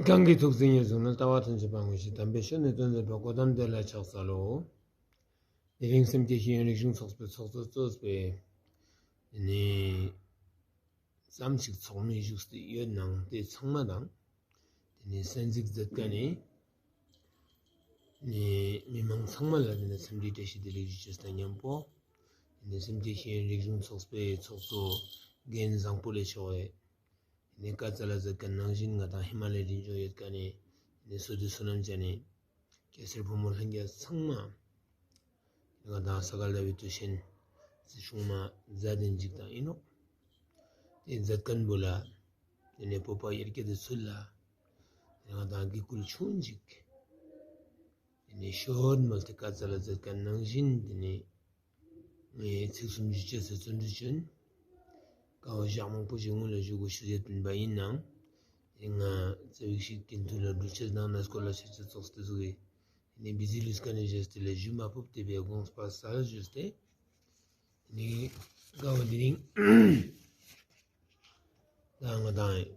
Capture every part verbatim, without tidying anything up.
གང་གིས་ཐུགས་བརྩེ་ཉེར་བཟུང་ནས། ལྟ་བ་ཐམས་ཅད་པ་ངོ་ཤེས། དམ་པའི་ཆོས་ནི་སྟོན་མཛད་པ། གོ་ཏམ་དེ་ལ་ཕྱག་འཚལ་ལོ། དེ་རིང་སེམས་བསྐྱེད་ཤེས་ཡོན་རིག་གཞུང་ཚོགས་པའི་ཚོགས་གཙོ་གཙོས་པའི་ནི་ཙམ་ཞིག་ཚོགས་མི་བཞུགས་ཏེ་ཡོད་ནའང་། དེ་ཚང་མ་དང་དེ་ནི་གསན་གཟིགས་མཛད་མཁན་ནི་ནི་མི་མང་ཚང་མ་ལ་དེ་ནི་འཚམས་འདྲིའི་བཀྲ་ཤིས་བདེ་ལེགས་ཞུ་ཆེད་དང་མཉམ་པོ། དེ་ནི་སེམས་བསྐྱེད་ཤེས་ཡོན་རིག་གཞུང་ཚོགས་པའི་ཚོགས་གཙོ་རྒན་བཟང་པོ་ལས་མཆོག་གིས་ནི་བཀའ་སྩལ་ལ་མཛད་མཁན་ནང་བཞིན། ང་དང་ཧི་མ་ལའི་རི་ལྗོངས་ཡོད་མཁན་ནི་ནི་སོ་དེ་བསོད་ནམས་ཅན་ནི་སྐྱ་སེར་ཕོ་མོ་ལྷན་རྒྱས་ཚང་མ་ནི་ང་དང་ས་ག་ཟླ་བའི་དུས་ཆེན་ཟེར་བྱུང་མ་མཛད་དེ་འཇིག་དང་ཡིན་ནོ། དེ་མཛད་མཁན་པོ་ལ་དེ་ནི་བོད་པ་ཡར་རྒྱས་དེ་ཚུལ་ལ་ནི་ང་དང་དགེ་བསྐུལ་ཆུང་ཅིག་དེ་ནི་ཤོར་མལ་དེ་བཀའ་སྩལ་ལ་མཛད་མཁན་ནང་བཞིན་དེ་ནི། ངས་ཚིག་གསུམ་ཞུ་ཆེད་ཟེར་བརྩོན་འགྲུས་བྱོན། དཀའ་བ་ཞག་མང་པོ་ཞིག་སྔོན་ལ་ཞུ་དགོས་ཞུ་ཡས་བསྟན་པ་ཡིན་ནའང་། ང་རྩ་བའི་ཞིག་གི་མཐུན་ལ་འགྲུལ་ཆེད་དང་གནས་སྐོར་ལ་ཆེད་ཆེད་ཚོགས་སྟེ་ཟུག་གི་ནི་བི་ཟི་ལུས་ཀ་ནས་བཞེས་ཏེ་ལས་ཞུ་མ་ཕོབ་སྟེ་བའི་དགོངས་པ་སལ་ཞུས་ཏེ། ནི་དཀའ་བ་འདི་རིང་ད་ང་དང་།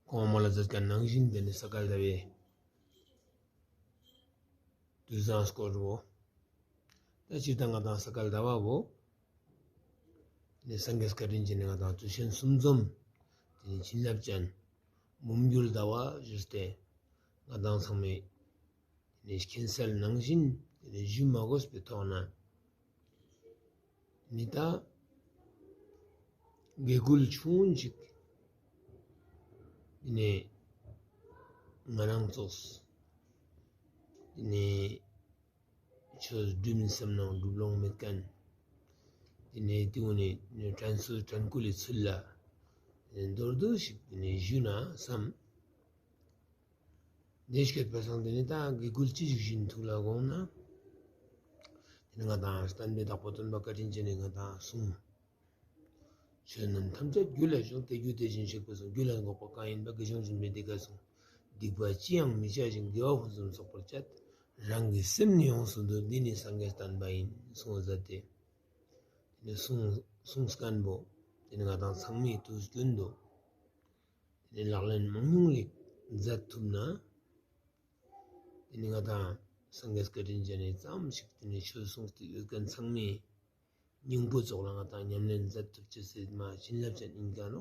གོང་མ་ལ་མཛད་མཁན་ནང་བཞིན་དེ་ནི་ས་ག་ཟླ་བའི་དུས་བཟང་སྐོར་བོ། ད་སྤྱིར་བཏང་ང་དང་ས་ག་ཟླ་བ་བོ་ནི་སངས་རྒྱས་བཀའ་དྲིན་ཅན་ནི་ང་དང་དུས་ཆེན་གསུམ་འཛོམས་དེ་ནི་བྱིན་རླབས་ཅན་མུན་འགྱུར་ཟླ་བ་ཞུས་ཏེ། ང་དང་ཚང་མས་དེ་ནི་མཁྱེན་གསལ་ནང་བཞིན་དེ་ནི་ཞུ་མ་དགོས་པའི་ཐོག་ན། ནི་ད་དགེ་བསྐུལ་ཆུང་ངུ་ཅིག་ནི་ང་རང་ཚོགས་ནི་ཆོས་སྒྲུབ་མིན་བསམ་ནའང་སྒྲུབ་ལོང་མེད་མཁན། དེ་ནས་དེ་འུ་ནས་དྲན་གསོ་དྲན་སྐུལ་ལས་ཚུལ་ལ་མདོར་བསྡུས་ཤིག་དེ་ནས་ཞུས་ན་བསམ། བདེ་སྐྱོད་པ་སང་དེ་ནི་ད་དགེ་བསྐུལ་ཅི་ཞིག་བཞིན་ཐུགས་ལ་དགོངས་ན། དེ་ནི་ང་དང་བསྟན་པའི་བདག་པོ་སྟོན་པ་བཀའ་དྲིན་ཅན་ནི་ང་དང་གསུངས། ཆོས་རྣམས་ཐམས་ཅད་རྒྱུ་ལས་བྱུང་། དེ་རྒྱུ་དེ་བཞིན་གཤེགས་པ་གསུངས། རྒྱུ་ལ་འགོག་པ་གང་ཡིན་པ། དགེ་སྦྱོང་སྦྱིན་པའི་སྡིག་པ་བསྲུང་། སྡིག་པ་ཅི་ཡང་མི་བྱ་ཞིང་། དགེ་བ་ཕུན་སུམ་ཚོགས་པར་བྱེད། རང་གི་སེམས་ནི་ཡོངས་སུ་འདུལ། འདི་ནི་སངས་རྒྱས་བསྟན་པ་ཡིན། གསུངས་མཛད་དེ། དེ་ནས་གསུངས་གསུངས་མཁན་པོ་དེ་ནི་ང་དང་ཚང་མས་དུས་རྒྱུན་དུ་དེ་ནི་ལག་ལེན་མང་ཉུང་ལེགས་མཛད་ཐུབ་ན། དེ་ནི་ང་དང་སངས་རྒྱས་བཀའ་དྲིན་ཅན་ནི་ཙམ་ཞིག་དེ་ནི་ཆོས་གསུངས་ཏེ་ཡོད་མཁན་ཚང་མས་སྙིང་པོ་ཙོགས་ལ་ང་དང་ཉམས་ལེན་མཛད་ཐུབ་ཅེས་ཟེར་མ་བྱིན་རླབས་ཅན་ཡིན་མཁན་ནོ།